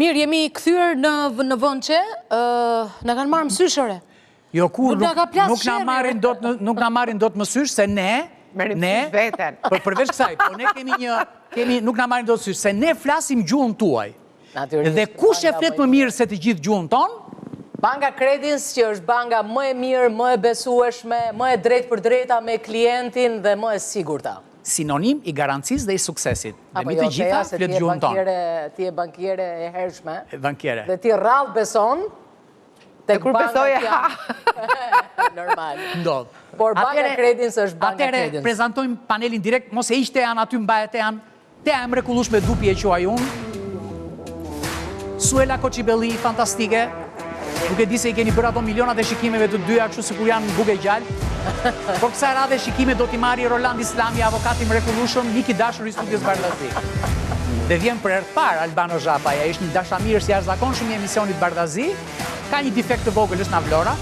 Mirë, jemi kthyer në në vend që na kanë marrë mësysh ore. Jo kur nuk nuk na marrin dot nuk na marrin dot mësysh se ne ne veten. Por përveç kësaj, po ne kemi një kemi nuk na marrin dot mësysh se ne flasim gjuhën tuaj. Natyrisht. Dhe kush e flet më mirë se të gjithë gjuhën tonë? Banka Credins që është banka më e mirë, më e besueshme, më e drejtpërdrejta me klientin dhe më e sigurta. Sinonim i garancisë dhe i suksesit. Dhe Apo mbi të jo, gjitha Tea, se flet ti je gjuhën tonë. bankiere, ti je bankiere e hershme. Bankiere. Dhe ti rrallë beson tek Kur bankat besoj, janë. Normal. Ndodh. Por Banka Atëherë- Credins është Banka Atëherë Credins. prezantojmë panelin direkt, mos e hiq Tean aty mbaje Tean. Tea e mrekullueshme Dupi e quaj unë. Suela Koçibelli, fantastike. Nuk e di se i keni bërë ato milionat e shikimeve të dyja, kështu sikur janë bukë e gjalpë. Por kësaj radhe shikime do t'i marri Roland Islami, avokati i mrekullueshëm, mik i dashur i studios Bardhazi. Dhe vjen për herë të parë Albano Zhapaj, ai është një dashamirës i jashtëzakonshëm i emisionit Bardhazi. Ka një defekt të vogël, është nga Vlora.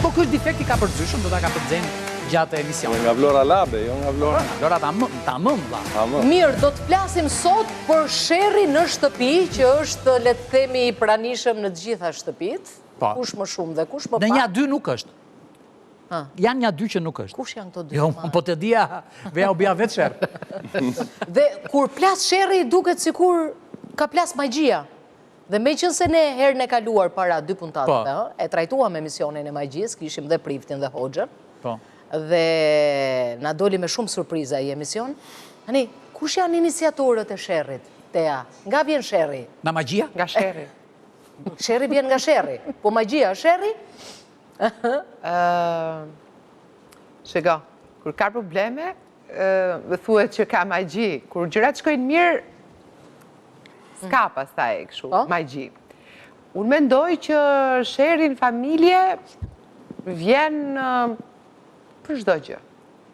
Po ky është defekt i kapërcyeshëm, do ta kapërcejmë gjatë emisionit. Nga Vlora Labe, jo nga Vlora. Vlora ta më, ta më vlla. Ta më. Mirë, do të flasim sot për sherrin në shtëpi, që është, le të themi, i pranishëm në të gjitha shtëpitë. Po. Kush më shumë dhe kush më Në pak. nja dy nuk është. Janë nja dy që nuk është. Kush janë këto dy? Jo, po të dija, veja u bija vetë sherr. Dhe kur plas sherri, duket sikur ka plas magjia. Dhe meqenëse ne herën e kaluar para dy puntatëve, Po. ë, e trajtuam emisionin e magjisë, kishim dhe priftin dhe hoxhën. Po. Dhe na doli me shumë surpriza ai emision. Tani, kush janë iniciatorët e sherrit, Tea? Nga vjen sherri? Nga magjia? Nga sherri. Sherri vjen nga sherri. Po magjia është sherri? Ë, Shiko, kur ka probleme, ë, thuhet që ka magji. Kur gjërat shkojnë mirë, s'ka pastaj kështu Po? magji. Unë mendoj që sherri në familje vjen ë, për çdo gjë.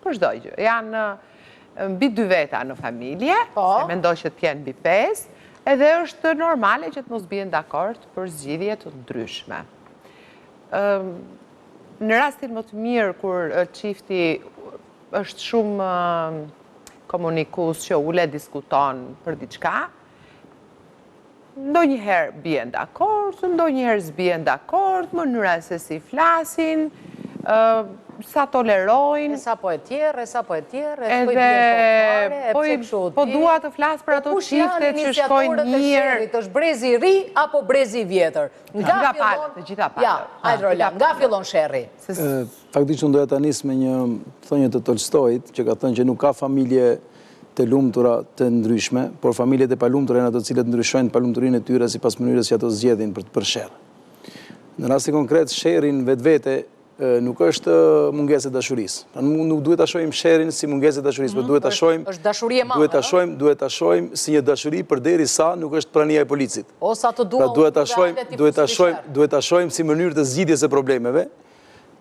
Për çdo gjë. Janë ë, mbi dy veta në familje, Po. se mendoj që të jenë mbi pesë, edhe është normale që të mos bien dakord për zgjidhje të ndryshme. Ëm, Në rastin më të mirë kur ë, çifti është shumë ë, komunikues që ule diskuton për diçka, ndonjëherë bien dakord, ndonjëherë s'bien dakord, mënyra se si flasin, ë, sa tolerojnë. E sa po e tjerë, e sa po e tjerë, e s'po i Edhe bie fare, e po pse i- kështu po ti? dua të flas për Po ato kush janë çiftet që shkojnë iniciatorët e mirë. sherrit? Është brezi i ri apo brezi i vjetër? Nga Nga fillon- palët, të gjitha palët. Ja, hajde Roland, nga fillon sherri? Faktikisht unë doja ta nis me një thënie të Tolstoit, që ka thënë që nuk ka familje të lumtura të ndryshme, por familjet e palumtura janë ato të cilët ndryshojnë palumturinë e tyre sipas mënyrës që ato zgjedhin për të bërë sherr. Në rastin konkret, sherri në vetvete nuk është mungesë e dashurisë. Pra nuk, nuk duhet ta shohim sherrin si mungesë e dashurisë, por duhet ta shohim Mhm. Është dashuri e madhe, Duhet ta ëh? shohim, duhet ta shohim si një dashuri përderisa nuk është prania e policit. O sa të dua, Pra duhet ta unë shohim, dhe ti duhet ta fus shohim, sherr. duhet ta shohim si mënyrë të zgjidhjes së problemeve,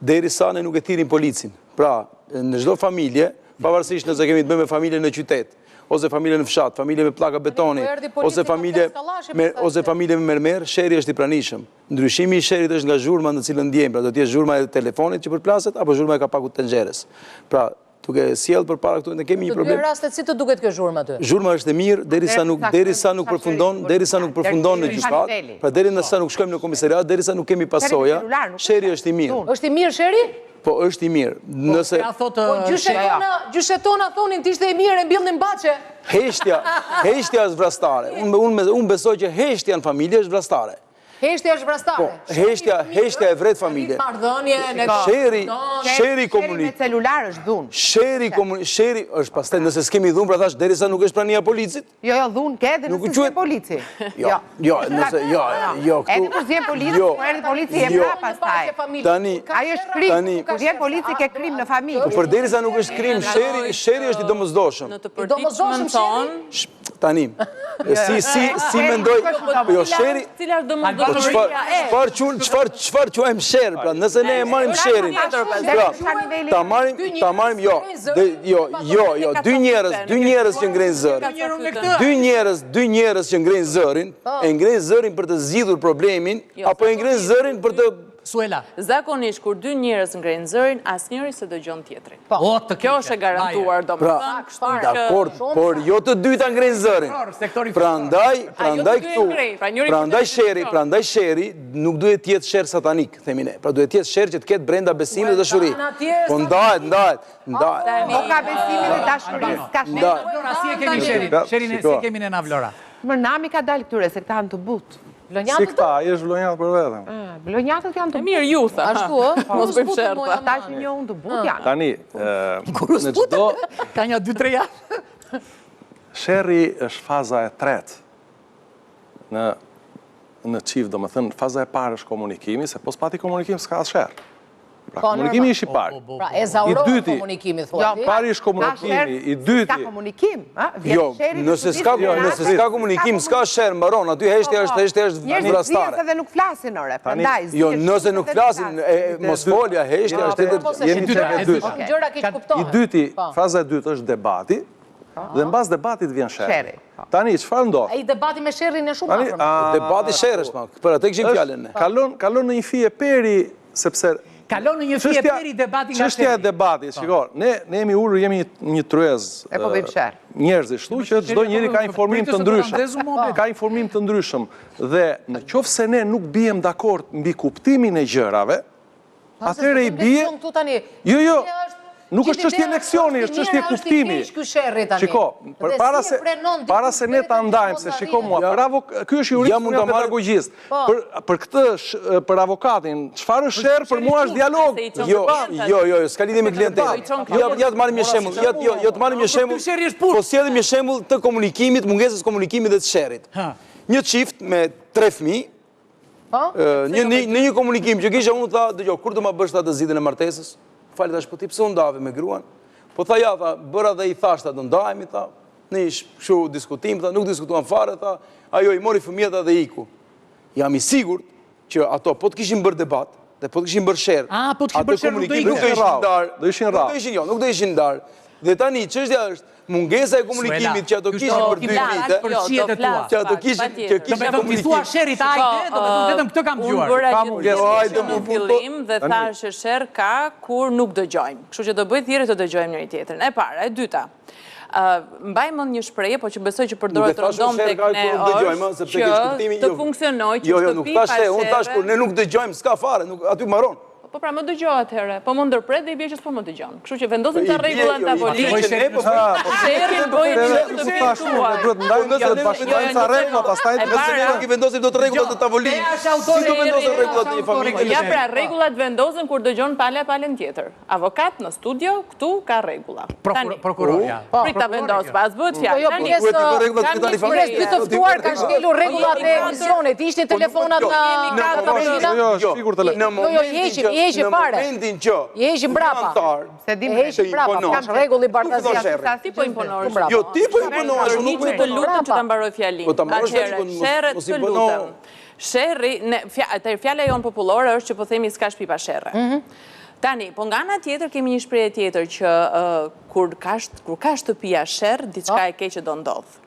derisa ne nuk e thirrim policin. Pra, në çdo familje, pavarësisht nëse kemi të bëjmë me familje në qytet, ose familje në fshat, familje me pllaka betoni, po erdhi polici ose ka familje plas kallashi, me pastaj ose se- familje me mermer, sherri është i pranishëm. Ndryshimi i sherrit është nga zhurma në cilën ndjejmë, pra do të jetë zhurma e telefonit që përplaset apo zhurma e kapakut të tenxheres. Pra, duke sjellë përpara këtu ne kemi një Të dy problem. rastet si të duket kjo zhurmë aty? Zhurma është e mirë derisa nuk derisa nuk përfundon, derisa nuk përfundon në gjykatë, pra derisa nuk shkojmë në komisariat, derisa nuk kemi pasoja, sherri është i mirë. Është i mirë sherri? Po është i mirë. Nëse Ja thotë Po gjyshet tona, gjyshet tona thonin të ishte i mirë e mbillnin baçe. heshtja, heshtja është vrastare. Unë unë unë besoj që heshtja në familje është vrastare. Heshtja është vrastare. Po, heshtja, heshtja e vret familjen. Marrëdhënie, ne Sherri, sherri Sherri me komunik, celular është dhunë. sherri komunik, sherri është pastaj nëse s'kemi dhunë, pra thash derisa nuk është prania e policit. Jo, jo, dhunë ke edhe Nuk nëse quhet- s'vjen polici. Jo, jo, nëse jo, jo, këtu. Edhe kur s'vjen polici, jo, kur erdhi polici e jo. pra pastaj. Tani, Ai është krim. Tani- Kur vjen polici ke krim në familje. Po përderisa nuk është krim, sherri, sherri është i domosdoshëm. Në të I domosdoshëm përditshmen tonë, Sh- Tani, si si si mendoj, po jo sherri, cila është po çfarë domosdoshmëria e çfarë quajmë çfarë çfarë quajmë sherr, pra nëse ne e marrim sherrin, pra ta marrim ta marrim jo, dhe, jo, jo, jo, dy njerëz, dy njerëz që ngrejnë zërin. Dy njerëz, dy njerëz që ngrejnë zërin, e ngrejnë zërin për të zgjidhur problemin, apo e ngrejnë zërin për të Jo. Suela. Zakonisht kur dy njerëz ngrejnë zërin, asnjëri s'e dëgjon tjetrin. Po. O, të Kjo është e garantuar, Pra, domethënë, kështu që dakord, por jo të dy ta ngrejnë zërin. Prandaj, jo prandaj të dy e këtu, ngrejnë, pra njëri prandaj flet, tjetri sherri, dëgjon. prandaj sherri nuk duhet të jetë sherr satanik, themi ne. Pra duhet të jetë sherr që të ketë brenda besim dhe dashuri. Po ndahet, ndahet, ndahet. Po ka besimin dhe dashurisë, s'ka sherr. Ndahet. Vlora, si e kemi sherrin? Sherrin si e kemi ne na Vlora? Më nami ka dalë këtyre, se këta janë të butë. Si këta, ai është vlonjat për vetëm. Ah, vlonjatët janë të butë. Mirë ju, tha. Ashtu, ë? Mos bëjmë sherr, tha. Ata që njohun të butë janë. Tani, në çdo... Ka nja 2-3 javë. Sherri është faza e tretë në në çift, domethënë, faza e parë është komunikimi, se po s'pati komunikim, s'ka as sherr. Pra, po, komunikimi është i parë. Po, pra, ezaurohet komunikimi, thua Jo, pari është komunikimi, i dyti... S'ka komunikim, Jo, nëse s'ka komunikim, s'ka sherr, mbaron, aty heshtja po, është, heshtja është vrastare. Njerëzit edhe nuk flasin, ore, prandaj... Jo, nëse nuk flasin, mosfolja, heshtja është tjetër... Jemi tek e dyta. Gjëra keqkuptohen. I dyti, faza e dytë është debati, dhe mbas debatit vjen sherri. Tani, çfarë ndodh? Ai debati me sherrin e shumë afër. Debati sherr është, ma, për atë kishim fjalën ne. Kalon në një fije peri, sepse Kalon në një fije peri debati nga sherri. Çështja e debatit, shiko, ne ne jemi ulur, jemi një tryezë. E po bëjmë sherr. Njerëzish, kështu që çdo njeri ka informim të ndryshëm. Ka informim të ndryshëm dhe në qoftë se ne nuk biem dakord mbi kuptimin e gjërave, Atëherë i bie... Jo, jo, nuk është çështje leksioni, është çështje kuptimi. Shiko, para se, para se ne ta ndajmë, se shiko mua, për avok, ky është jurist, unë jam pedagogjist. Po. Për, për këtë, për avokatin, çfarë është sherr, për mua është dialog. Jo, jo, jo, jo, s'ka lidhje me klientelën. Ja, ja të marrim një shembull, ja, jo, jo të marrim një shembull. Po sjellim një shembull të komunikimit, mungesës komunikimit dhe të sherrit. Një çift me tre fëmijë, Po? Një, në një komunikim që kisha unë tha, dëgjo, kur do ma bësh tha të zgjidhjen e martesës? Fal thashë, po ti pse u ndave me gruan? Po tha ja, tha, bëra dhe i thashë, tha, do ndahemi, tha, në një kështu diskutim, tha, nuk diskutuam fare, tha, ajo i mori fëmijët tha dhe iku. Jam i sigurt që ato po të kishin bërë debat dhe po të kishin bërë sherr, A, po të kishin bërë sherr, nuk do nuk do ishin ndarë, do ishin Nuk do ishin, jo, nuk do ishin ndarë. Dhe tani çështja është mungesa e komunikimit që ato kishin për dy vite, jo, që ato kishin që kishin komunikim. Do të thua sherrit hajde, do të thotë vetëm këtë kam dëgjuar. Unë bëra një mungesë në fillim dhe thashë që sherr ka kur nuk dëgjojmë. Kështu që do bëj thirrje të dëgjojmë njëri tjetrin. E para, e dyta. Mbaj mend një shprehje, po që besoj që përdoret rëndom tek ne është që të jo. funksionojë që jo, jo, shtëpi pa sherre. Jo, nuk thashë, unë thashë kur ne nuk dëgjojmë, s'ka fare, aty mbaron. Po pra më dëgjo atëherë, po më ndërpret dhe i bie që s'po më dëgjon. Kështu që vendosim ca rregulla në tavolinë. Sherrin po Sherrin bëj në shtëpinë tuaj. Duhet ndajmë nëse ne bashkojmë ca rregulla, pastaj nëse ne nuk i vendosim dot rregullat në tavolinë. Si do vendosen rregullat në një familje? Ja pra rregullat vendosen kur dëgjon pala palën tjetër. Avokat në studio, këtu ka rregulla. Prokurorja. Po. Prit ta vendos, pa s'bëhet fjalë. Po jo, pjesë të dy të ftuar kanë shkelur rregullat e emisionit. Ishin po telefonat në tavolina. Jo, jo, sigur telefon. Jo, jo, i heqim, i heqim fare. Në momentin që i heqim brapa. Se dim e heqim brapa, ka rregulli bardhazi. Ti po imponohesh. Jo, ti po imponohesh, unë nuk po Të lutem që ta mbaroj fjalinë. Po ta mbarosh fjalinë, po mos impono. Sherri, atëherë fjala jonë popullore është që po themi s'ka shtëpi pa sherre. Mhm. Tani, po nga ana tjetër kemi një shprehje tjetër që kur ka kur ka shtëpia sherr, diçka po. e keqe do ndodhë.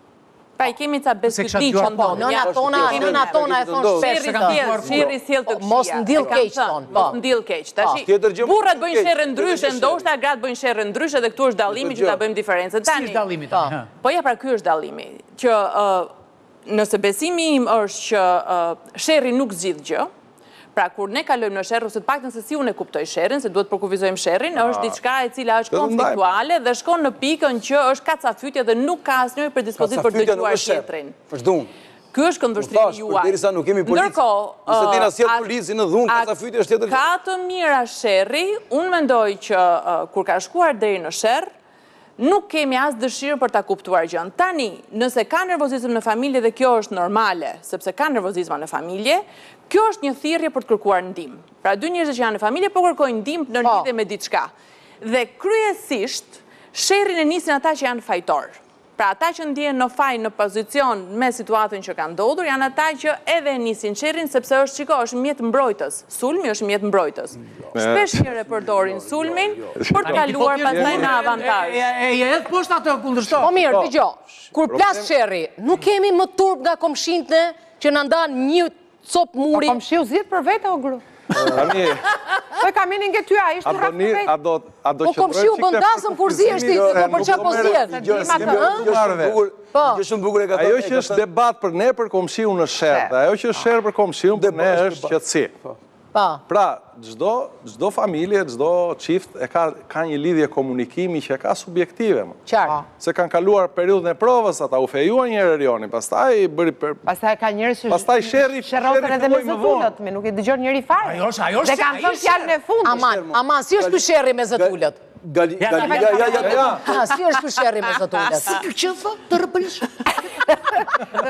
Pra i kemi ca besëtytni që po, ndodhin. Nëna tona, nëna tona e thonë shpesh. Sherri sjell, sherri sjell të këqija. Mos ndill keq thonë, po. Mos ndill keq. Tashi, burrat bëjnë sherre ndryshe, ndoshta gratë bëjnë sherre ndryshe dhe këtu është dallimi që ta bëjmë diferencën. Tani. Si është dallimi tani? Po ja pra ky është dallimi, që Nëse besimi im është që sherri nuk zgjidh gjë, pra kur ne kalojmë në sherr ose të paktën se si unë e kuptoj sherrin, se duhet përkufizojmë sherrin, është diçka e cila është konfliktuale dhe shkon në pikën që është kacafytje dhe nuk ka asnjëri predispozitë për të dëgjuar tjetrin. Është dhunë. Ky është këndvështrimi juaj. Përderisa nuk kemi policë. Ndërkohë, nëse ti na sjell policin në dhunë, kacafytje është tjetër. Ka të mira sherri, unë mendoj që kur ka shkuar deri në sherr, Nuk kemi as dëshirën për ta kuptuar gjënë. Tani, nëse ka nervozizëm në familje dhe kjo është normale, sepse ka nervozizma në familje, kjo është një thirrje për të kërkuar ndihmë. Pra dy njerëzit që janë në familje po kërkojnë ndihmë në lidhje me diçka. Dhe kryesisht sherrin e nisin ata që janë fajtorë. Pra ata që ndjehen në faj në pozicion me situatën që ka ndodhur janë ata që edhe e nisin sherrin sepse është shiko është mjet mbrojtës. Sulmi është mjet mbrojtës. Shpesh herë e përdorin sulmin për të kaluar pastaj në avantazh. E e hedh poshtë atë kundërshto. Po mirë, dëgjo. Kur plas sherri, nuk kemi më turp nga komshinjtë ne që na ndan një copë muri. Po komshiu zgjidh për vete o gru. Tani... Po e kaminin ke ty, a ishte rrafë të vetë? A do, a do Po komshiu bën dasëm kur zihesh ti, se po për çfarë po zihen? Po. Gjë shumë bukur e ka thënë. Ajo që është debat për ne për komshiun është sherr, dhe ajo që është sherr për komshiun për ne është qetësi. Po. Pra, çdo çdo familje, çdo çift e ka ka një lidhje komunikimi që e ka subjektive. Më. Qartë. Se kanë kaluar periudhën e provës, ata u fejuan një herë Erioni, pastaj bëri për Pastaj ka njerëz që pastaj sherri sherrosen edhe me zë t'ulët, me nuk e dëgjon njeri fare. Ajo është, ajo është. Dhe kanë thënë fjalën e fundit. Aman, aman, si është ky sherri me zë t'ulët? Gali, gali, ja, ja, ja, ja. Ha, si është ky sherri me zë t'ulët? Si ky që thë, të rëpëlish?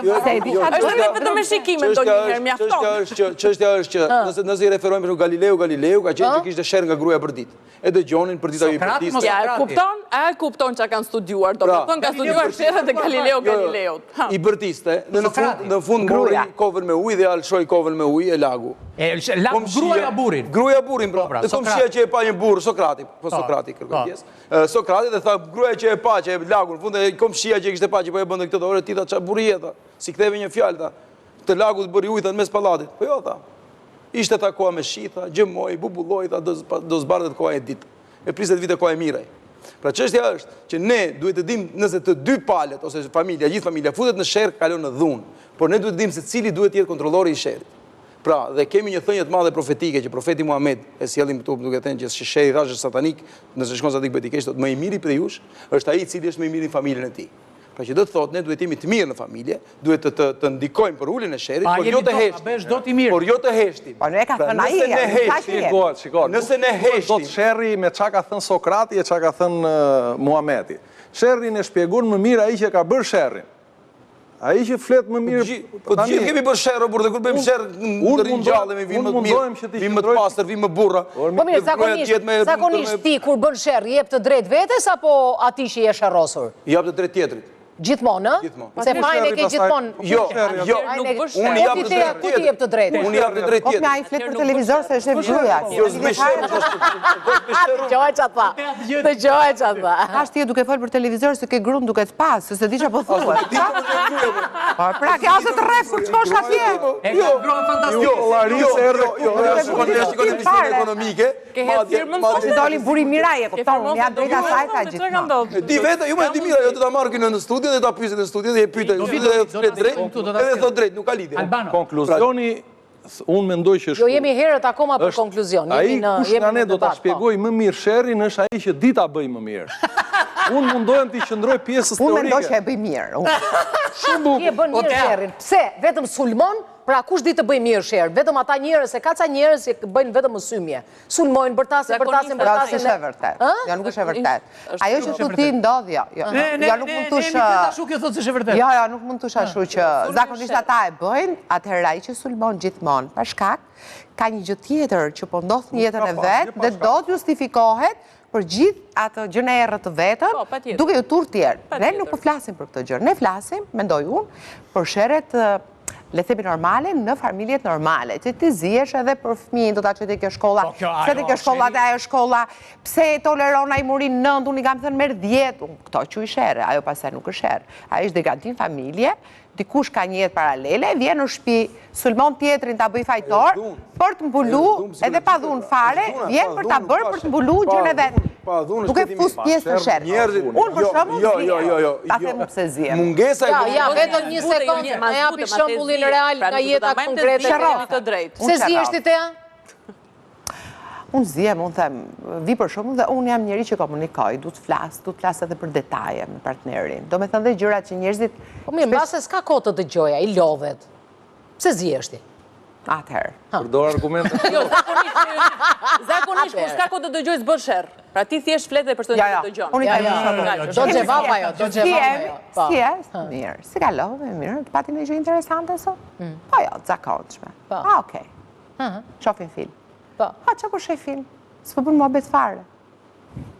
Jo, Se e di jo, çfarë Është edhe vetëm me shikime ndonjëherë, mjafton. Çështja është që çështja është që nëse nëse i referojmë për Galileu, Galileu ka qenë që kishte sherr nga gruaja për ditë. E dëgjonin për ditë ajo i Sokrati, bërtiste. Ja, e kupton? A e kupton çka kanë studiuar, do Pra, të thënë ka studiuar sherret e Galileo Jo, jo, Galileut. Ha. I bërtiste, dhe në fund në fund mori kovën me ujë dhe ia lëshoi kovën me ujë e lagu. E lagu gruaja burrin. Gruaja burrin, pra. Po, pra, Dhe komshia që e pa një burrë, Sokrati, po Sokrati kërkoi po. pjesë. Sokrati dhe tha gruaja që e pa që e lagu në fund e komshia që e kishte pa që po e bënte këtë ore ti tha çfarë burri je tha. S'i ktheve një fjalë tha. Të lagu të bëri ujë tha në mes pallatit. Po jo tha. Ishte tha koha me shi tha, gjëmoi, bubulloi tha do do zbardhet koha e ditë. E priste të vinte koha e mirë. Pra çështja është që ne duhet të dimë nëse të dy palët ose familja, gjithë familja futet në sherr, kalon në dhunë. Por ne duhet të dimë se cili duhet të jetë kontrollori i sherrit. Pra, dhe kemi një thënie të madhe profetike që profeti Muhamed e sjellim këtu duke thënë që sherri thashë është satanik, nëse shkon satanik bëhet i keq, thotë më i miri prej jush është ai i cili është më i miri në familjen e tij. Pra që do të thotë ne duhet të jemi të mirë në familje, duhet të të, të ndikojmë për uljen e sherrit, Pa por jemi jo të dot, a heshtim. bëhesh dot i mirë. Por jo të heshtim. Po, ne ka Pra, thënë ai, nëse ne ja, nuk ka heshtim, që Shiko, shiko. Nëse ne nuk thuhet heshtim. Dot sherri me çka ka thënë Sokrati e çka ka thënë eh, Muhameti. Sherrin e shpjegon më mirë ai që ka bërë sherrin. Ai që flet më mirë... Po të gjithë kemi bërë sherr, o burrë, dhe kur bëjmë sherr, unë ringjallemi, vim më të mirë, vim më të pastër, vim më burra. Po mirë, zakonisht, zakonisht ti kur bën sherr, jep të drejtë vetes apo atij që je sherrosur? Jap të drejtë tjetrit. Gjithmonë, ë? Gjithmonë. Se fajin e ke gjithmonë. Jo, jo. Unë jap të drejtë. Ku ti jep të drejtë? Unë jap të drejtë tjetrit. Po ai flet për televizor se është e gruaja. Jo, s'bëj sherr, Dëgjoje ça tha. Dëgjoje ça tha. Tash ti je duke fol për televizor se ke gruan duke të pas, se s'e di çfarë po thua. Po pra, kjo ose të rref kur shkosh atje. E ka gruan fantastike. Jo, jo, jo, jo, shikon shikon emisionin ekonomike. Madje, madje doli burri mirë ai, e kupton, unë jap drejt asaj tha gjithmonë. Di vetë, ju më di mirë, ajo do ta marrë kënë në studio dhe ta pyesin në studio dhe e pyet, dhe flet drejt, edhe thot drejt, nuk ka lidhje. Konkluzioni unë mendoj që Jo, jemi herët akoma për konkluzion. Ai kush nga ne do ta po. shpjegoj më mirë sherrin është ai që di ta bëj më mirë. Unë mundohem t'i qëndroj pjesës teorike. Unë mendoj që e bëj mirë. Shumë bukur. Ti e bën mirë sherrin. Pse? Vetëm sulmon? Pra kush di të bëj mirë sherr? Vetëm ata njerëz, se ka ca njerëz që bëjnë vetëm mësymje. Sulmojnë, bërtasin, bërtasin, bërtasin. Nuk është e vërtetë. Jo, nuk është e vërtetë. Ajo që thu ti ndodh, jo. Jo, jo nuk mund të thuash. Ne ashtu kjo thotë se është e vërtetë. Jo, jo, nuk mund të thuash ashtu që zakonisht ata e bëjnë, atëherë ai që sulmon gjithmonë pa shkak, ka një gjë tjetër që po ndodh në jetën e vet dhe do të justifikohet për gjithë atë gjënë e errët të vetën, po, duke ju turr tjerë. Ne nuk po flasim për këtë gjë. Ne flasim, mendoj unë, për sherret le themi normale në familjet normale, që ti zihesh edhe për fëmijën, do ta çoj te kjo shkolla, po, kjo, pse te kjo shkolla te ajo shkolla, pse e toleron ai mori 9, unë i kam thënë merr 10, unë këto quaj sherre, ajo pastaj nuk është sherr. Ajo është degradim familje, dikush ka një jetë paralele, vjen në shtëpi, sulmon tjetrin ta bëj fajtor, për të mbulu, edhe pa dhunë fare, vjen për ta bërë për të mbulu gjënë e vet. Duke fus pjesë në sherr. Unë për shembull, jo, jo, jo, jo, ta them unë pse zihem. Mungesa e Ja, ja, vetëm një sekondë, na japi shembullin real pra, nga jeta konkrete. Të drejtë. Pse zihesh ti Tea? Unë zihem, unë them, vi për shembull dhe unë jam njeri që komunikoj, du të flas, du të flas edhe për detaje me partnerin. Domethënë dhe gjërat që njerëzit... Po mirë, mbase s'ka kohë të dëgjojë, i lodhet. Pse zihesh ti? Atëherë. Përdor argumente. Jo, zakonisht, zakonisht kur s'ka kohë të dëgjoj s'bën sherr. Pra ti thjesht flet dhe personi jo, të dëgjon. Unë i them jo, shumë. Do xhevap ajo, do xhevap ajo. Po. Si je? Mirë. Si kalove? Mirë. Të pati një gjë interesante sot? Mm. Po jo, të zakonshme. Po. Ah, okej. Shohim film. Po. Ha, ça po sheh film? S'po bën muhabet fare.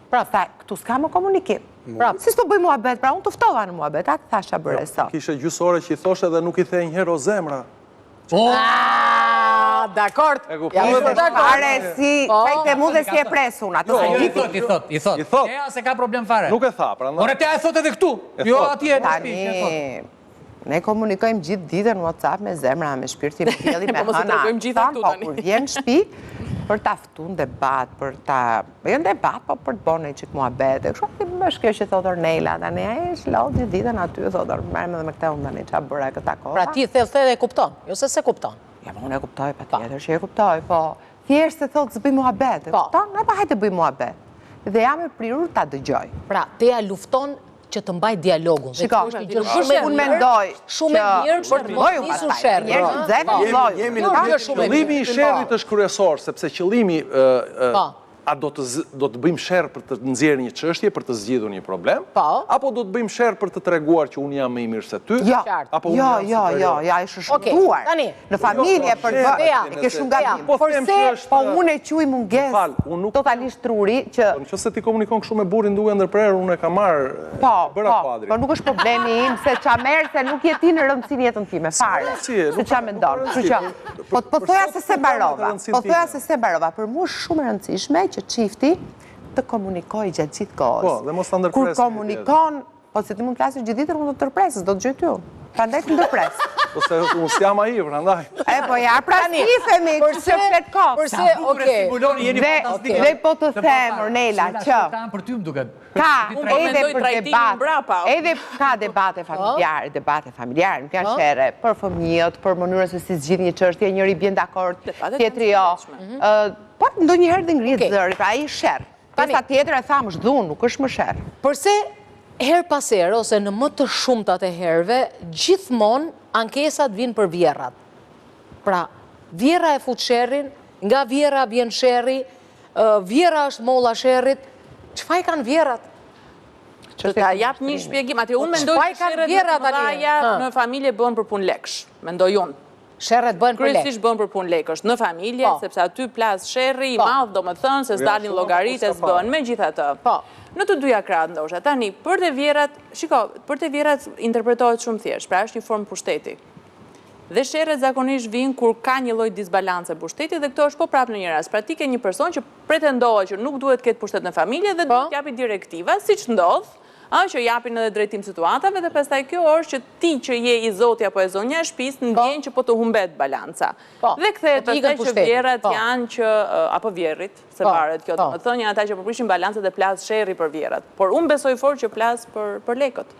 Pra, Sa, këtu s'ka më komunikim. Pra, si s'po bëj muhabet, pra unë të ftova në muhabet, a të thashë ça bëre jo, sot. Kishe gjysë ore që i thoshe dhe nuk i the një herë o zemra. Po! Ah, dakord. E kuptoj. Ja, dakord. Fare si, Po. ça i the mu dhe si e pres unë, atë Jo, se i gjithi. thot, i thot, i thot. I thot. Tea s'e ka problem fare. Nuk e tha, prandaj. Ore, Tea e thot edhe këtu. Jo, atje, në Tani, shtëpi, e thot. Ne komunikojmë gjithë ditën në WhatsApp me zemra, me shpirtin, me diellin, me po hëna. Po, po kur vjen në shtëpi për ta ftu në debat, për ta, po jo në debat, po për të bërë një çik muhabet. E kështu është kjo që thotë Ornela tani, ai është lodh gjithë ditën aty, thotë, merrem edhe me këtë unë tani ç'a bëra këtë takova. Pra ti the the dhe e kupton, jo se s'e kupton. Ja, po unë e kuptoj, patjetër që e kuptoj, po thjesht se thotë s'bëj muhabet, e po. kupton? Ne pa hajde bëj muhabet. Dhe jam e prirur ta dëgjoj. Pra, Tea lufton që të mbajë dialogun. Shiko, unë mendoj shumë e mirë për të mos nisur sherrin. Jemi në qëllimi i sherrit është kryesor, sepse qëllimi po. a do të do të bëjmë sherr për të nxjerrë një çështje, për të zgjidhur një problem, po. apo do të bëjmë sherr për të treguar që unë jam më i mirë se ty, jo, apo unë jo, jam jo, jo, jo, është shëmtuar. Në familje për të bërë, e ke shumë gabim. Po them që është Po unë e quaj mungesë totalisht truri që Po në qoftë se ti komunikon kështu me burrin duke ndërprerë, unë e kam marrë, po, bëra po, kuadrin. Po nuk është problemi im se ça merr se nuk je ti në rëndësi në jetën time fare. Se ça mendon. Kështu që po po thoja se se mbarova. Po thoja se se mbarova. Për mua është shumë e rëndësishme që çifti të komunikojë gjatë gjithë kohës. Po, dhe mos ta ndërpresë. Kur komunikon Po se ti mund të flasësh gjithë ditën, unë do të ndërpres, s'do të dëgjoj ty unë. Prandaj të ndërpres. Po se unë s'jam ai, prandaj. E po ja, pra s'nifemi, kështu që flet kot. Përse, okej. Dhe, dhe po të them, Ornela, që... Për ty më duket. Ka, po edhe për debat, edhe ka debate po. familjare, debate familjare, nuk janë po. sherre, për fëmijët, për mënyrën se si zgjidh një çështje, njëri bie dakord, tjetri jo. Mhm. Po, ndonjëherë dhe ngrihet zëri, pra ai sherr. Pjesa tjetër e thamë është dhunë, nuk është më sherr. Përse herë pas here ose në më të shumtat e herëve, gjithmonë ankesat vijnë për vjehrrat. Pra, vjehrra e fut sherrin, nga vjehrra vjen sherri, vjehrra është molla e sherrit, ç'faj kanë vjehrrat? Të ta jap një shpjegim, atë unë mendoj që sherret më të mëdha në familje bëhen për punë lekësh, mendoj unë. Sherret bëhen për lekë. Kryesisht bëhen për punë lekësh në familje, po. sepse aty plas sherri i po. madh, domethënë se s'dalin llogaritë e s'bëhen megjithatë. Po. Në të dyja krahët ndoshta. Tani, për te vjehrrat, shiko, për te vjehrrat interpretohet shumë thjesht, pra është një formë pushteti. Dhe sherret zakonisht vijnë kur ka një lloj disbalance pushteti dhe këto është po prapë në një rast. Pra ti ke një person që pretendohet që nuk duhet të ketë pushtet në familje dhe duhet të japi direktiva, siç ndodh, Ë, që japin edhe drejtim situatave dhe pastaj kjo është që ti që je i zoti apo e zonja e shtëpisë po. ndjen që po të humbet balanca. Po. Dhe kthehet po pastaj që vjehrrat po. janë që apo vjehrrit, se po. varet kjo, domethënë janë ata që po prishin balancën dhe plas sherri për vjehrrat. Por unë besoj fort që plas për për lekët.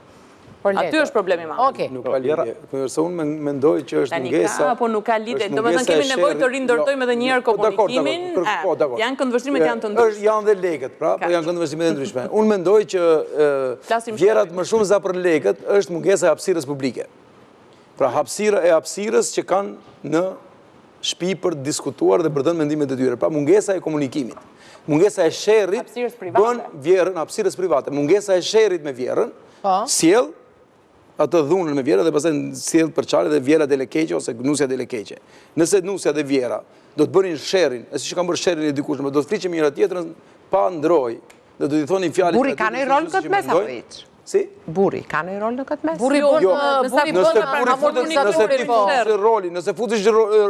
Aty është problemi i madh. Okej. Nuk ka lidhje. Kurse unë mendoj që është mungesa. Tani ka apo nuk ka lidhje? Domethënë kemi nevojë të rindërtojmë edhe një herë po, komunikimin. Po, dakord. Janë këndvështrimet janë të ndryshme. Është janë dhe lekët, pra, po janë këndvështrime të ndryshme. Unë mendoj që vjehrrat më shumë sa për lekët është mungesa e hapësirës publike. Pra hapësira e hapësirës që kanë në shtëpi për të diskutuar dhe për të dhënë mendimet e tyre. Pra mungesa e komunikimit. Mungesa e sherrit bën vjehrrën hapësirës private. Mungesa e sherrit me vjehrrën po. sjell atë dhunën me vjehrrën dhe pastaj sjell përçarje dhe vjehrra del e keqe ose nusja del e keqe. Nëse nusja dhe vjehrra do të bënin sherrin, e siç kanë bërë sherrin e dikurshëm, do të fliqen me njëra tjetrën pa ndrojë dhe do t'i thonin fjalë Burri ka një rol në këtë mes apo hiç? Si? Burri, ka një rol në këtë mes? Burri bën, jo, burri bën nëse ti po. futesh rolin, nëse futesh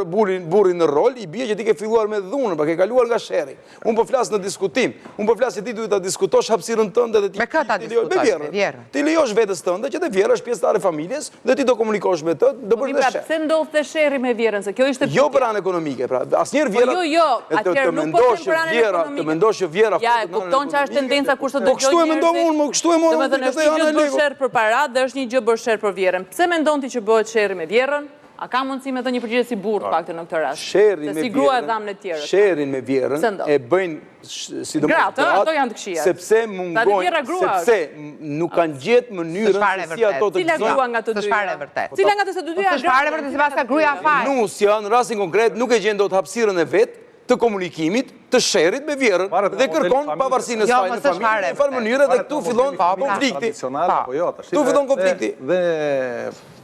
burrin, burrin në rol, i bie që ti ke filluar me dhunën, pra ke kaluar nga sherri. Unë po flas në diskutim. Unë po flas që ti duhet ta diskutosh hapësirën tënde dhe ti Me kë ta diskutosh? Me vjehrrën. Ti lejosh vetes tënde që dhe vjehrra është pjesëtare e familjes dhe ti do komunikosh me të, do po bësh dhe pra, sherr. Pse ndodh te sherri me vjehrrën, se kjo ishte Jo për anë ekonomike, pra asnjëherë po vjehrra Jo, jo, atëherë nuk po them për anën ekonomike. Të mendosh që vjehrra Ja, e kupton çfarë është tendenca kur të Po dëgjoj kështu e mendoj unë, mo kështu e morëm Domethënë është një gjë të bësh sherr për paratë dhe është një gjë bësh sherr për vjehrrën. Pse mendon ti që bëhet sherri me vjehrrën? A ka mundësi me dhënë një përgjigje si burrë të paktën në këtë rast? Sherrin Se me si grua e vjehrrën, dhamë ne të tjerët. sherrin me vjehrrën Pse ndodh? e bëjnë sidomos Gratë, ë, ato janë të këqija. sepse Sa dhe mungojnë, vjehrra grua sepse nuk kanë gjetë mënyrën S'është fare se si ato të Cila gëzojnë. grua nga të S'është dyja? fare e vërtetë. Cila nga të se të dyja S'është fare e vërtetë, se paska gruaja faj. Nusja në rastin konkret nuk e gjen dot hapësirën e vet të komunikimit, të sherrit me vjehrrën Varet dhe nga modeli kërkon familjes. pavarësinë e Jo, saj mos në është familje, fare në e një farë vërtetë. mënyre dhe këtu fillon Po, pra. konflikti. Tradicional apo jo, tash. Këtu fillon konflikti. Dhe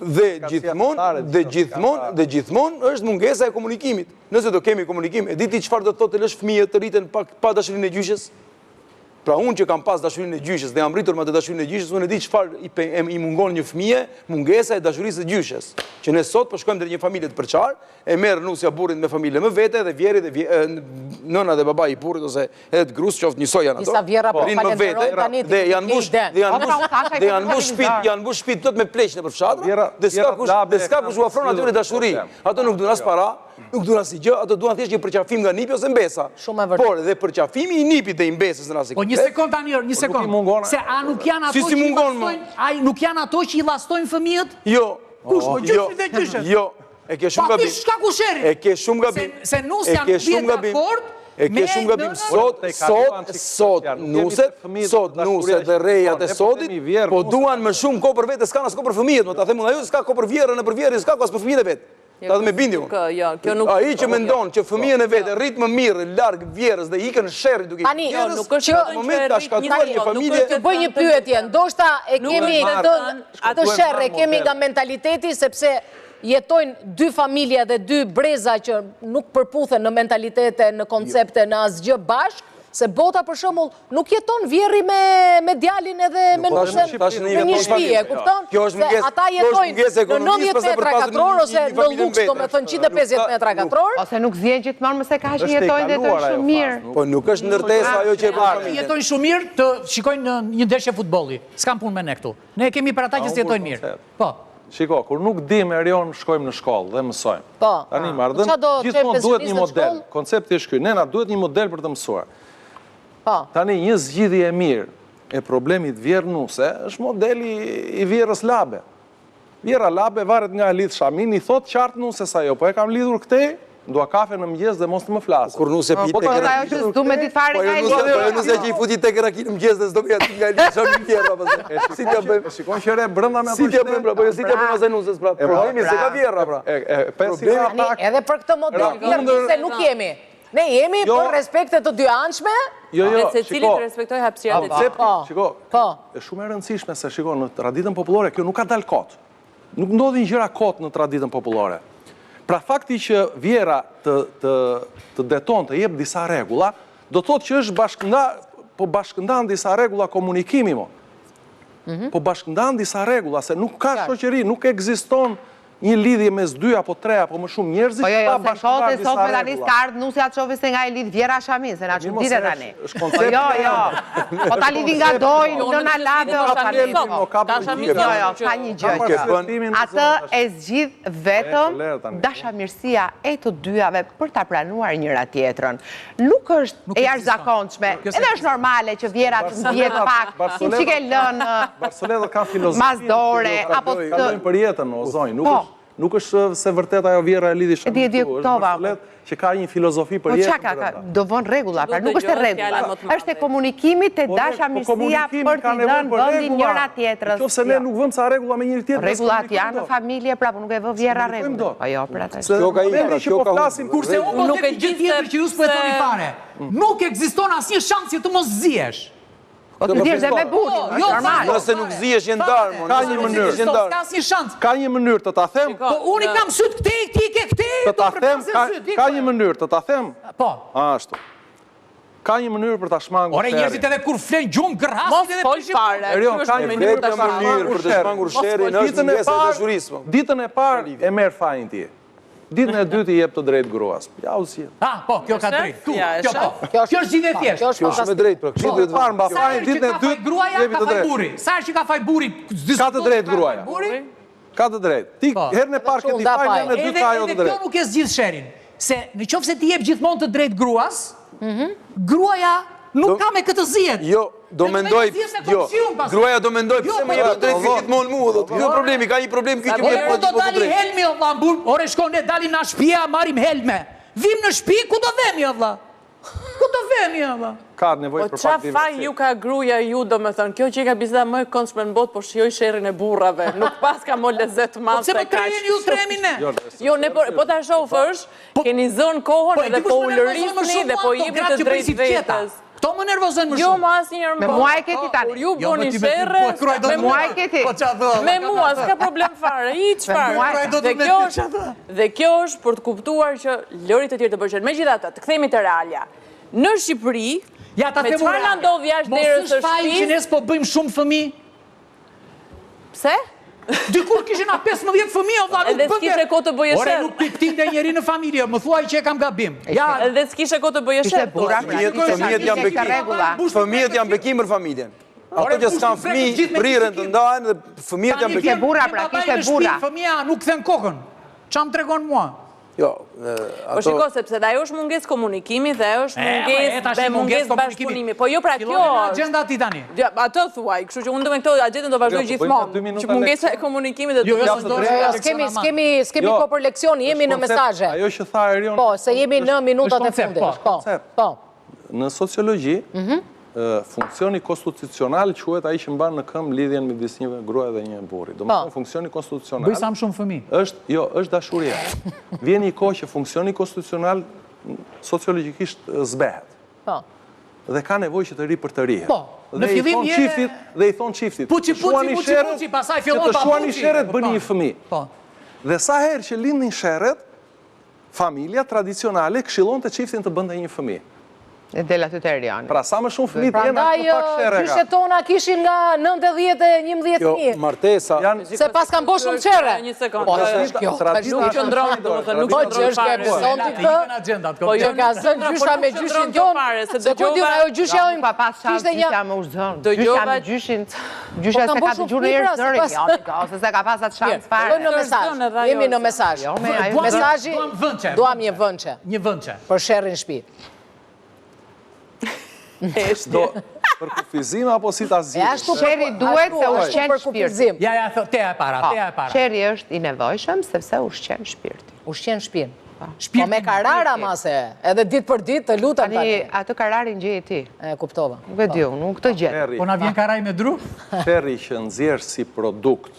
Dhe gjithmonë, dhe gjithmonë, dhe gjithmonë është mungesa e komunikimit. Nëse do kemi komunikim, e di ti çfarë do të thotë të lësh fëmijët të rriten pa pa dashurinë e gjyshes? Pra unë që kam pas dashurinë e gjyshes dhe jam rritur me atë dashurinë e gjyshes, unë e di çfarë i, i mungon një fëmije, mungesa e dashurisë së gjyshes. Që ne sot po shkojmë drejt një familje të përçarë, e merr nusja burrin me familje më vete dhe vjehrri dhe vje, nëna dhe babai i burrit ose edhe të grus qoftë njësoj janë ato. Disa vjehrra po rrinë më vete falenderojnë tani dhe janë mbush dhe janë mbush dhe janë mbush shtëpit, janë mbush shtëpit plot me pleq nëpër fshatra dhe s'ka kush dhe s'ka kush u ofron atyre dashuri. Ato nuk duan as para, Nuk duan asnjë gjë, ato duan thjesht një përqafim nga nipi ose mbesa. Shumë e vërtetë. Por dhe përqafimi i nipit dhe i mbesës në rastin Po një sekond tani, një po sekond. Se a nuk janë ato që i llastojnë, ai nuk janë ato që i llastojnë fëmijët? Jo. Kush po jo. gjyshit dhe gjyshet? Jo. E ke shumë gabim. Pa shkaku sherrit. E ke shumë gabim. Se nusja nuk bie dakord E ke shumë gabim sot, sot, sot, nuset, sot, nuset dhe rejat e sotit, po duan më shumë kohë për vete, s'kanë as kohë për fëmijët, më ta them unë ajo s'ka kohë për vjehrrën e për vjehrrin, s'ka kohë as për fëmijët e vet. Ta them me bindje unë. Jo, kjo nuk Ai që mendon që fëmijën e vet e rrit më mirë larg vjehrrës dhe ikën sherri duke Tani, vjehrrës, jo, nuk është në moment ka shkaktuar një familje. Të bëj një pyetje, ndoshta e kemi këtë këtë sherr e kemi nga mentaliteti sepse jetojnë dy familje dhe dy breza që nuk përputhen në mentalitete, në koncepte, në asgjë bashkë, se bota për shembull Nuk jeton vjehrri me me djalin edhe me po, nusen në një shtëpi, e kupton? Kjo është mungesë, Se ata jetojnë në 90 metra katror ose në luks, domethënë 150 metra katror. Ose nuk zihen gjithmonë mëse ka që jetojnë dhe jetojnë shumë mirë. Po nuk është ndërtesa ajo që e bën familjen. Jetojnë shumë mirë të shikojnë një ndeshje futbolli. S'kam punë me ne këtu. Ne kemi për ata që s'jetojnë mirë. Po. Shiko, kur nuk dimë Erion, shkojmë në shkollë dhe mësojmë. Po. Tani marrëdhënë, gjithmonë duhet një model. Koncepti është ky, ne na duhet një model për të mësuar. Po. Tani një zgjidhje e mirë e problemit vjehrr-nuse është modeli i vjehrrës labe. Vjehrra labe varet nga e lidh shaminë, i thotë qartë nuses ajo, po e kam lidhur këtej, dua kafe në mëngjes dhe mos të më flasë. Kur nuse pi po, tek po, ajo që s'du me ditë fare po, nga e lidhur. Po ajo nuse që i futi tek raki në mëngjes dhe s'do me ditë nga e lidh shaminë vjehrra pastaj. Si t'ia bëjmë? E shikon që re brenda me ato. Si t'ia bëjmë pra, po jo si t'ia bëjmë asaj nuses pra. Problemi s'e ka vjehrra pra. E Problemi edhe për këtë model vjehrr nuse nuk jemi. Ne jemi jo. për respekte të dyanshme? Jo, jo, dhe secili të respektojë hapësirat e tij. Po, shiko, po. është shumë e rëndësishme se shiko në traditën popullore kjo nuk ka dalë kot. Nuk ndodhin gjëra kot në traditën popullore. Pra fakti që vjehrra të të të deton të jep disa rregulla, do të thotë që është bashkënda, po bashkëndan disa rregulla komunikimi mo. Mm -hmm. Po bashkëndan disa rregulla se nuk ka shoqëri, nuk ekziston Një lidhje mes dy apo tre apo më shumë njerëzish Po jo, jo, pa se bashkëndarë kote disa sot me tani rregulla. s'ka ardhë nusja të shohë se nga e lidh vjehrra shaminë, se na Po mirë, mos çuditet se tani. është Po koncept. jo, jo. Po ta lidhin nga dojnë, nëna labe o Ka tani. shami mo, ka Ka shami përgjigje. Jo, jo, sot, ka një gjë Ka që arsyetimin në atë zonë tash. e zgjidh vetëm E, po, lere tani. dashamirësia e të dyjave për ta pranuar njëra tjetrën. Nuk është e jashtëzakonshme, edhe është normale që vjehrra të ndihet pak, një çikë e lënë Barsoletat kanë filozofi. Mas dore, apo të... Kalojnë për jetën, o zonjë, nuk Po. është nuk është se vërtet ajo vjehrra e lidhi E di, e di, shaminë këtu, është kuptova. barsoletë që ka një filozofi për Po jetën ça ka, ka, do vënë rregulla, pra nuk është e rregulla. Është e komunikimit e Po, po dashamirësia për t'i dhënë vendin njëra tjetrës. Në qoftë se ne nuk vëmë ca rregulla me njëri tjetrin, Rregullat janë në familje, pra po nuk e vë vjehrra rregulla. Po jo, pra tash. Kjo ka ikë, pra, që kjo po ka flasim, Kurse unë po Nuk them e një gjë di tjetër se që ju s'po e thoni pse- fare. Nuk ekziston asnjë shans që të mos zihesh. Po të zihesh dhe me burrin, Po, jo, normal. Nëse nuk zihesh je ndarë, mo. Ka Nëse një nuk mënyrë. zihesh je ndarë. S'ka asnjë shans. Ka një mënyrë të ta them. Po unë i kam sytë këtej, ti i ke këtej, Të do ta them, përplasen ka, sytë. ka një mënyrë të ta them. Po. Ashtu. Ka një mënyrë për ta shmangur Ore njerëzit edhe kur flen gjumë gërhasin Mos edhe fol prishin fare. Erion, Ky ka është një mënyrë vetëm për ta mënyrë për të shmangur sherrin është Ditën e mungesa e parë, dashurisë. po. ditën e parë e merr fajin ti. Ditën e dytë i jep të drejtë gruas. Ja u zgjidh. Ah, po, kjo ka drejtë. Tu, Ja, e kjo po. shef. Kjo është zgjidhje e thjeshtë. Kjo është Kjo është shumë e drejtë, pra kështu Ditën duhet e parë mba Sa fajin, herë që ditën e ka faj dytë gruaja, jepi ka të faj drejtë. burri. Sa herë që ka faj burri, Ka të drejtë gruaja. Burri, Ka të drejtë. Ti Po. herën e parë ke ti Edhe fajin, herën e dytë Edhe ka ajo edhe të kjo drejtë. nuk e zgjidh sherrin, se në qoftë se ti jep gjithmonë të drejtë gruas, gruaja nuk ka me kë të zihet. Jo, do mendoj, jo, gruaja do mendoj Jo, pse po më jep do të drejtë do- gjithmonë mua, thotë. Ky është problemi, ka një problem ky që më Po jep ku do gjithmonë të dali drejtë. helmi o vlla, mbur, ore shko ne dalim nga shtëpia, marrim helme. Vim në shtëpi, ku do vemi o vlla? Ku do vemi o vlla? Ka nevojë Po për ça pak faj diversi. ju ka gruaja ju, domethënë, kjo që i ka biseda më e këndshme në botë, po shijoj sherrin e burrave. Nuk paska më lezet Po madh pse se po kaq. treheni ju trehemi ne? Jo, Jo, ne po, po ta shofësh, keni zënë kohën Po e edhe di kush po më nervozon më ulërisni shumë dhe mua, po këto jepni gratë të që drejtë bëjnë si të qeta. vetes. Këto më nervozojnë më Jo, shumë. më asnjëherë Me më. mua e ke ti tani. Kur ju Jo, bëni më ti me ty, sherre, po kruaj do me të mua e ke ti. Po ça thua? Me mua, s'ka problem fare, i çfarë. mua e do të Dhe me kjo ty, është ça thua? dhe kjo është për të kuptuar që lëri të tjerë të bëjnë sherr. Megjithatë, të kthehemi te realja. Në Shqipëri, Ja, ta me them çfarë unë, na ndodh jashtë derës Mos së është faji që shtëpisë? ne s'po bëjmë shumë fëmijë? Pse? Dikur kishin na 15 fëmijë, o vlla, nuk Edhe bënte. s'kishe kohë të bëje Ore, sherr. nuk piptinte njeri në familje, më thuaj që e kam gabim. Ja, Edhe s'kishe kohë të bëje Kishte sherr. burra, thua. pra, Fëmijët kishte fëmijët janë kishte bekim. rregulla. Fëmijët janë bekim për familjen. Ato që s'kan fëmijë, priren të ndahen dhe fëmijët janë Tani bekim. vjen burra, pra, babai kishte në shtëpi, burra. Fëmija nuk kthen kokën. Ça më tregon mua? Jo, Po ato... shiko, sepse dhe ajo është mungesë komunikimi dhe ajo është E, mungesë e, tash dhe mungesë komunikimi. bashkëpunimi. Po jo pra kjo Fillon me është. agjenda ti tani. Ja, atë thuaj, kështu që unë do me këto agjendën do vazhdoj Jo, po bëjmë gjithmonë. dy minuta Që mungesa e komunikimit dhe Jo, jo, të s'do Jo, jo, s'kemi, s'kemi, s'kemi Jo. kohë për leksion, jemi në mesazhe. Ajo që tha Erion, Po, se jemi në minutat është e koncept, fundit. po. Po, Koncept. po. në sociologji, Mhm. funksioni konstitucional quhet ai që mban në këmbë lidhjen midis një gruaje dhe një burri. Do Po. të thonë funksioni konstitucional Bëj sa më shumë fëmijë. është, jo, është dashuria. Vjen një kohë që funksioni konstitucional sociologjikisht zbehet. Po. Dhe ka nevojë që të ri për të rihet. Po, në Dhe i fillim thon je- çiftit, dhe i thon çiftit. Puçi, të shuani puçi, puçi, sherret, puçi, pastaj që fillon të pa shuani puçi, sherret e bëni kupton. një fëmijë. Po. Dhe sa herë që lindin sherret, familja tradicionale këshillonte çiftin të bënte një fëmijë. E del aty te Erioni. Pra sa më shumë fëmijë të jenë, Prandaj aq më pak sherre ka. gjyshet tona kishin nga 9 e 11 Jo, fëmijë. martesa... Janë Se pas kanë bo shumë qere. Një sekond. Po, është kjo. Tradita Nuk qëndron, domethënë, nuk Po, qëndron që është kjo e fare. beson ti Të këtë? ikën agjendat, Po, jo, Që ka zënë nuk gjysha me qëndron gjyshin kjo tonë, fare, se se ku di unë, dëgjova- ajo gjyshja Jo, unë pa pas shans kishte një gjysha më u zënë. Gjysha Dëgjova- me gjyshin, gjysha Po, se kam ka bo shumë dëgjuar një herë fëmijë, pra, zërin, se jo, pas- ose se ka pas atë shans Mirë, fare. fillojmë në Është mesazh. zënë edhe ajo Jemi në është. mesazh. Jo, me ajo- Duam- Mesazhi, duam vënçe, duam një vënçe Një vënçe. për sherrin në shtëpi. Do për kufizim apo si ta E zgjidhësh? ashtu Sherri për- duhet ashtu- se ashtu ushqen për shpirtin. kufizim. Ja, ja, tho- tea e para, Po, tea e para. Sherri është i nevojshëm sepse ushqen shpirtin. Ushqen shtëpinë. Po Shpirtin. me karara mase, edhe ditë për ditë të lutem Tani tani. atë kararin gjeje ti. E kuptova. Nuk e di unë, nuk të gjet. Sherri, Po na vjen karaj me dru? sherri që nxjerr si produkt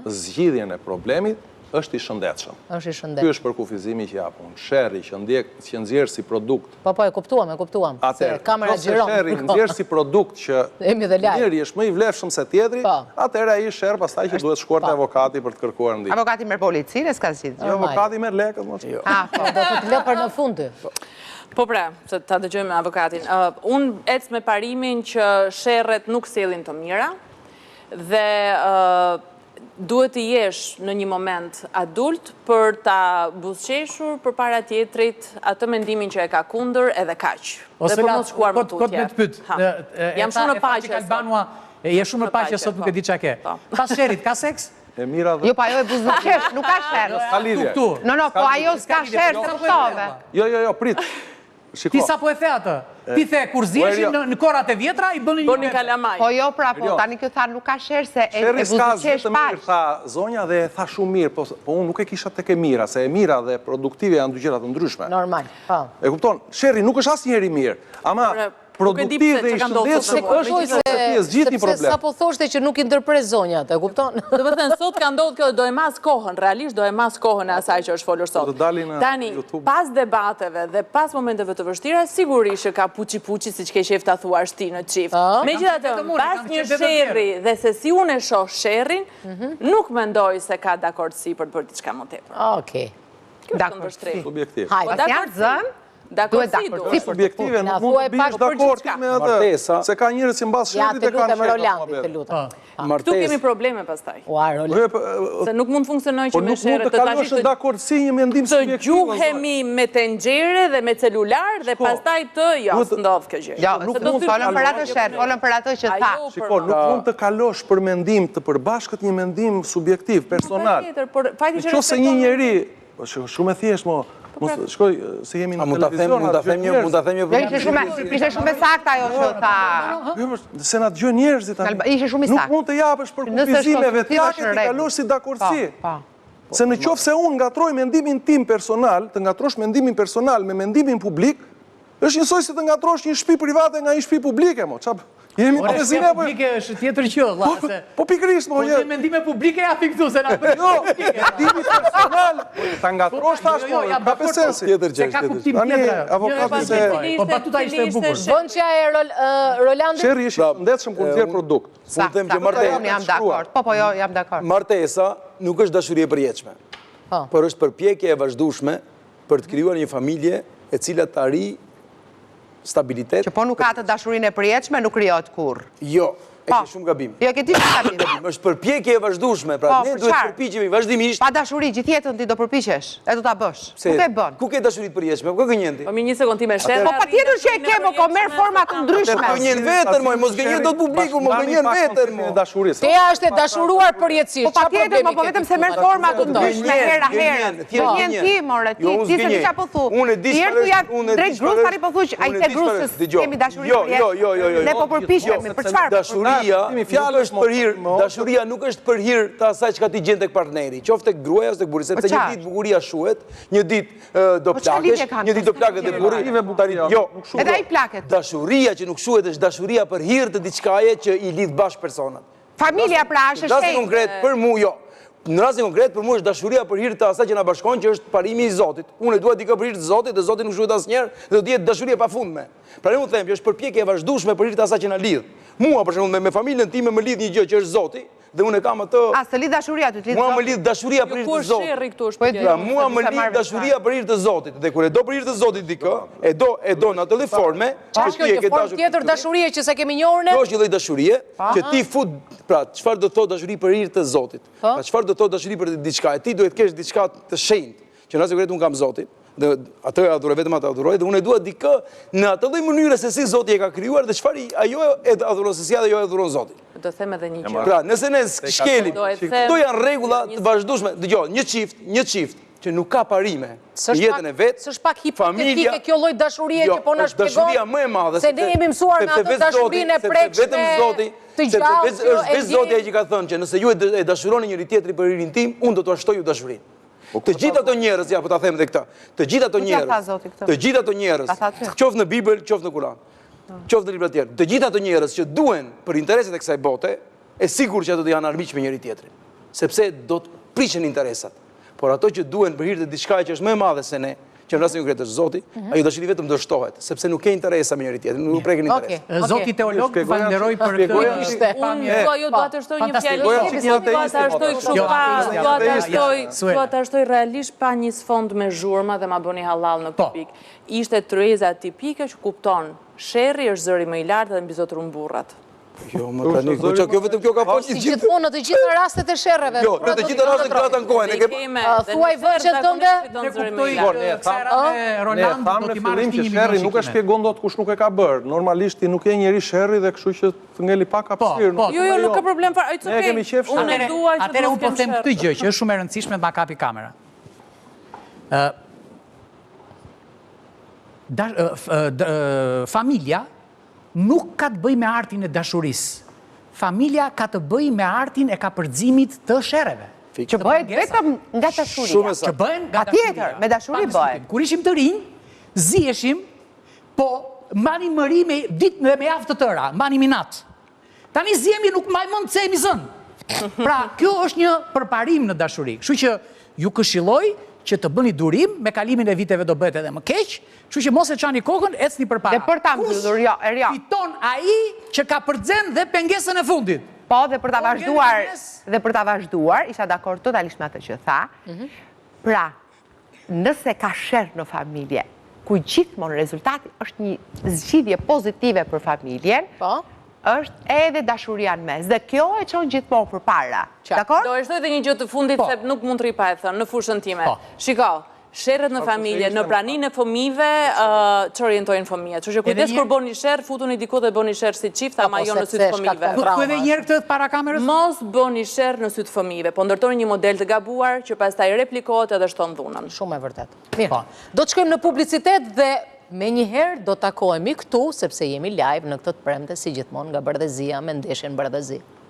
zgjidhjen e problemit është i shëndetshëm. Është i Ky shëndetshëm. është përkufizimi që jap unë. Sherri që ndjek që nxjerr si produkt Po po e kuptuam, e kuptuam. Se Atëherë, kamera nëse xhiron. sherri nxjerr si produkt që Jemi dhe live. njëri është më i vlefshëm se tjetri, Po. atëherë ai sherr pastaj që duhet shkuar te avokati për të kërkuar ndihmë. Avokati merr policinë e s'ka zgjidhë. Jo, avokati merr lekët, mos. Jo. Ah, po. Do të të lë për në fund ty. Po pra, se ta dëgjojmë avokatin. Ë, unë ec me parimin që sherret nuk sjellin të mira dhe ë, duhet të jesh në një moment adult për ta buzëqeshur përpara tjetrit atë mendimin që e ka kundër edhe kaq. Ose Dhe për la, mos shkuar më kot, kot tutje. me të pyet. Ha. E, e, Jam e tha- shumë në e tha paqe që sot. Albanua, e, je shumë në Në paqe paqe, sot, nuk po. e di çka ke. Po. Pas sherrit ka seks? E mira dhe Jo, pa ajo e buzëqesh, nuk ka sherr. S'ka lidhje. Këtu. No, no, po ajo s'ka sherr, Jo, se kuptove. Jo, jo, jo, prit. Shiko. Ti sa po e the atë? Ti the kur ziheshin Erio. në, në korat e vjetra i bënin Bënin një kalamaj. Po jo, pra, po Jo. tani kjo tha nuk ka sherr se e, e Sherri s'ka asgjë buzëqesh të mirë, paq. tha zonja dhe e tha shumë mirë, po, po unë nuk e kisha tek e mira, se e mira dhe produktive janë dy gjëra të ndryshme. Normal. Po. E kupton? Sherri nuk është asnjëherë i mirë, ama Ore, nuk e di produktiv pse dhe i çka ka ndodhur shëndetshëm sot, po, është që se ti e zgjidh një Sepse problem. sa po thoshte që nuk i ndërpres zonjat, e kupton? Do të thënë, sot ka ndodhur kjo, do e mas kohën, realisht do e mas kohën e asaj që është folur sot. Do të dalin në Tani, YouTube. pas debateve dhe pas momenteve të vështira, sigurisht që ka puçi puçi siç ke qejf ta thuash ti në çift. Megjithatë, Kam qejf vetëm unë, pas kam një qejf vetëm sherri dhe se si unë e shoh sherrin, nuk mendoj se ka dakordësi për të bërë diçka më tepër. Okej. Kjo është Dakordësi. këndvështrim. Subjektiv. Hajde. Pas janë zënë, duhet Dakordësi dakordësi duhet. për të Subjektive, Na nuk mund thuaj të bish pak për dakord gjithçka. ti me atë. Martesa- Se ka njerëz që mbas Ja, sherrit të e kanë lutem sherr. Rolandi, të lutem. Këtu kemi probleme pastaj. Ua, Roland. Po, po, Se nuk mund funksionojë Po që me nuk mund sherre të të kalosh tash në të dakordësi një mendim të subjektiv. o zonjë. gjuhemi me tenxhere dhe me celular dhe Shiko, pastaj të jo, duhet- s'ndodh kjo gjë. Jo, Nuk se do mund të të folëm për atë sherr, folëm për atë që tha. Ajo Shiko, nuk mund të kalosh për mendim të përbashkët një mendim subjektiv, personal. Patjetër, por fajti Në që qoftë se një respekton- njeri, po shiko, shumë e thjeshtë mo, Po mos pra- shkoj se jemi A në mund ta them, televizion, mund ta na them një, dëgjojnë mund ta them një Jo, ishte shumë ishte shumë e saktë ajo që tha. njerëz. Jo, po, se na dëgjojnë njerëzit tani. Alba, ishte shumë i Nuk saktë. mund të japësh për Nëse është kufizime konstruktiv, vetjake është në ti rregull. kalosh si dakordësi. Po, po. Se në qoftë se unë ngatroj mendimin tim personal, të ngatrosh mendimin personal me mendimin publik, është njësoj si të ngatrosh një shtëpi private nga një shtëpi publike, mo. Ç'a jemi në Ore, televizion shtëpia apo? publike është tjetër gjë, vlla, Po, se po pikërisht, mo. Po je- ti mendime publike japin këtu se na bën. Jo, mendimi personal, ta ngatrosh tash, Jo, jo, mo, jam ka dakord, pe sensi. Tjetër gjë, Se ka tjetër gjë. kuptim Tani, tjetër. ajo. avokati Jo, se- e Po batuta ishte e bukur. Vënçja e Rol- ë, Rolandit? Sherri është i Pra, shëndetshëm kur nxjerr unë- produkt. Unë them që Saktë, marte- unë jam dakord. Po, po, jo, jam dakord. Martesa nuk është dashuri e përjetshme, Po. por është përpjekje e vazhdueshme për të krijuar një familje e cila të arrijë Stabilitet. Që po nuk ka atë dashurinë e përjetshme, nuk krijohet kurrë. Jo, e po. ke shumë gabim. Jo, e ke ti shumë gabim. Është përpjekje e vazhdueshme, pra po, ne duhet të përpiqemi vazhdimisht. Pa dashuri, gjithë jetën ti do përpiqesh, e do ta bësh. Nuk e bën. Ku ke dashuri të përjetshme? Ku gënjen ti? Po mi një sekond ti me sherr. Po patjetër që e ke, po ko merr forma të ndryshme. Po gënjen veten, moj, mos gënjen dot publiku, mos gënjen veten, mo. Tea është e dashuruar përjetësisht. Po patjetër, po vetëm se merr forma të ndryshme hera herë. Gënjen ti, more, ti, jo, ti s'e di çfarë po thu. Unë e di çfarë është, unë e di çfarë është. Tani po thu që ai the grusës kemi dashuri jo, jo, jo, jo, jo. Ne po përpiqemi, për çfarë? Dashuria nuk është për hir, dashuria nuk është për hir të asaj çka ti gjen tek partneri, qoftë tek gruaja ose tek burri, sepse një ditë bukuria shuhet, një ditë do po plakesh, një ditë do plaket dhe burri, tani jo, edhe ai plaket. Dashuria që nuk shuhet është dashuria për hir të diçkaje që i lidh bashkë personat. Familja pra është e Në rastin shenjtë. konkret për mua jo. Në rastin konkret për mua është dashuria për hir të asaj që na bashkon, që është parimi i Zotit. Unë e dua dikë për hir të Zotit dhe Zoti nuk shuhet asnjëherë dhe do të jetë dashuri e pafundme. Prandaj unë them që është përpjekje e vazhdueshme për hir të asaj që na lidh. Mua për shembull me, me familjen time më lidh një gjë që është Zoti dhe unë e kam atë A, s'të lidh dashuria ty, të lidh Mua më Zoti. lidh dashuria për Jo, hir ku të është Zotit. sherri këtu është Po e pyetja. di. Pra mua më S'e lidh marr vesh dashuria për hir të Zotit dhe kur e do për hir të Zotit dikë, e do e do në atë lloj forme Çfarë që është kjo ti e një ke formë dashur. tjetër dashurie që s'e kemi njohur ne? Kjo është një lloj dashurie që ti fut, pra çfarë do të thotë dashuri për hir të Zotit? Po. Pra çfarë do të thotë dashuri për diçka? E ti duhet të kesh diçka të shenjtë, që në rastin konkret unë kam Zotin, dhe atë e adhuroj, vetëm atë adhuroj dhe unë e dua dikë në atë lloj mënyre se si Zoti e ka krijuar dhe çfarë ajo e adhuron se si ajo e adhuron Zotin. Do them edhe një gjë. Pra, nëse ne shkelim, Do e them- këto janë rregulla të vazhdueshme. Dëgjo, një çift, një çift që nuk ka parime në jetën e vet, S'është pak hipotetike kjo lloj dashurie jo, që po na është dashuria shpjegon? më e madhe. Se ne jemi mësuar me sepse atë vetë Zoti- dashurinë e sepse prekshme, vetëm Zoti, të sepse gjallë, vetë- që është e vetë Zoti ai ndjejmë. që ka thënë që nëse ju e d- e dashuroni njëri tjetrin për hirin tim, unë do t'ua shtoj ju dashurinë. Po, Të gjithë ato njerëz, ja po ta them edhe këtë. Të gjithë ato Ku t'ia tha njerëz, Zoti këtë? të gjithë ato njerëz, Ta tha ty. qoftë në Bibël, qoftë në Kur'an, qoftë në libra të tjerë, të gjithë ato njerëz që duhen për interesat e kësaj bote, e sigurt që ato do janë armiq me njëri tjetrin, sepse do të prishen interesat. Por ato që duhen për hir të diçka që është më e madhe se ne, që në rastin konkret është Zoti, Mhm. ajo dashuri vetëm do shtohet, sepse nuk ke interesa me njëri tjetrin, nuk preken Okej. interesa. Zoti teolog, Shpjegoja- falenderoj për këtë shpjegoja- Ishte. Unë dua jo dua të shtoj një Fantastik. fjali. Shpjegoja çik një Dua ta ateist, shtoj kështu Jo, pa, ateist, dua ta ateist. shtoj, Suela. dua ta shtoj realisht pa një sfond me zhurma dhe ma bëni hallall në këtë Po. pikë. Ishte tryeza tipike që kupton sherri është zëri më i lartë dhe mbizotëron burrat. Jo, më tani, po çka kjo vetëm kjo ka folë Si gjithë. gjithmonë në të gjitha rastet e sherreve. Jo, në të gjitha rastet gratë ankohen, e Dhe ke i keme, A, dhe thuaj në vëçen sherr tënde? zakonisht fiton Ne zëri më kuptoj i Po, lartë. ne kësaj tham- radhe Ne Roland thamë do në t'i marrësh fillim ti që një sherri milion nuk e shikime. shpjegon dot kush nuk e ka bërë. Normalisht ti nuk je njeri sherri dhe kështu që të ngeli pak hapësirë. po. nuk Jo, jo, nuk ka problem fare. It's Ne okay. kemi qejf Unë sherrin. e dua që Atëherë të mos unë po kem them sherr. këtë gjë që është shumë e rëndësishme të ma kapi kamera. Ë da- ë, f- ë, d- ë, familja nuk ka të bëjë me artin e dashurisë. Familja ka të bëjë me artin e kapërcimit të sherreve. Që bëhet vetëm nga dashuria. Shumë e Që saktë. bëhen nga Patjetër, dashuria. me dashuri Pa diskutim. bëhen. Kur ishim të rinj, ziheshim, po mbanim mëri me ditë dhe me javë të tëra, mbanim inat. Tani zihemi nuk mbaj mend pse jemi zënë. Pra, kjo është një përparim në dashuri. Kështu që ju këshilloj që të bëni durim, me kalimin e viteve do bëhet edhe më keq, kështu që mos e çani kokën, ecni përpara. Dhe për ta Kush mbyllur, jo, Erjo. Fiton ai që ka përxen dhe pengesën e fundit. Po, dhe për ta Po, vazhduar, ngeli në mes. dhe për ta vazhduar, isha dakord totalisht me atë që tha. Pra, nëse ka sherr në familje, ku gjithmonë rezultati është një zgjidhje pozitive për familjen, Po. është edhe dashuria në mes. Dhe kjo e çon gjithmonë përpara. Qartë. Dakord? Do e shtoj edhe një gjë të fundit Po. se nuk mund të rri pa e thënë në fushën time. Po. Shiko, sherret në familje, në praninë e fëmijëve, ë, çorientojnë fëmijët. Kështu që kujdes një- kur bëni sherr, futuni diku dhe bëni sherr si çift, ama Po, jo në sepse sy të shkakton fëmijëve. Ku trauma. edhe një herë këtë para kamerës? Mos bëni sherr në sy të fëmijëve, po ndërtoni një model të gabuar që pastaj replikohet edhe shton dhunën. Shumë e vërtet. Mirë. Po. Do të shkojmë në publicitet dhe me njëherë do takohemi këtu, sepse jemi live në këtë të premte, si gjithmonë nga Bardhezia me ndeshjen Bardhezi.